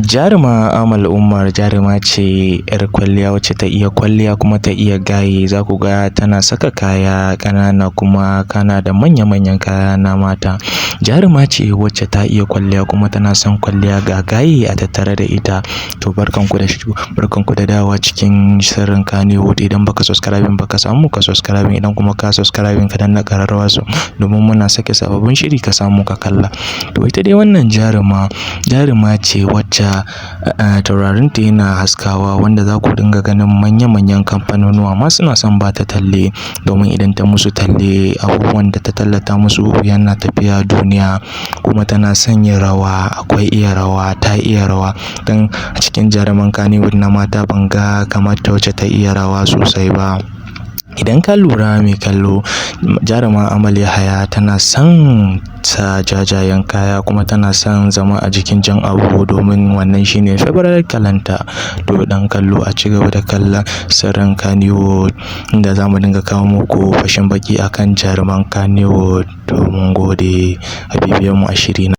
Jaruma Amal Umar jaruma ce 'yar kwalliya wacce ta iya kwalliya kuma ta iya gaye. Za ku ga tana saka kaya ƙanana kuma kana da manya-manyan kaya na mata. Jaruma ce wacce ta iya kwalliya kuma tana son kwalliya, ga gaye a tattare da ita. To, barkanku da shigo, barkanku da dawowa cikin sirrin Kannywood. Idan baka subscribe baka samu ka subscribe, idan kuma ka subscribe ka danna ƙararrawa su domin muna sake sababbin shiri ka samu ka kalla. To, ita dai wannan jaruma, jaruma ce wacce taurarinta yana haskawa, wanda za ku dinga ganin manya-manyan kamfanonuwa ma suna son ba ta talle, domin idan ta musu talle, abubuwan da ta tallata musu yana tafiya duniya. Kuma tana son yin rawa, akwai iya rawa, ta iya rawa. Don a cikin jaruman Kannywood na mata ban ga kamar ta wacce ta iya rawa sosai ba. Idan ka lura, mai kallo, jaruma Amal Yahaya tana son sa jajayen kaya kuma tana son zama a jikin jan abu, domin wannan shine favorite kalanta. To, dan kallo, a ci gaba da kallon sirrin Kannywood, inda za mu dinga kawo muku fashin baki akan jaruman Kannywood. To, mun gode, a bibiyan mu a shiri na.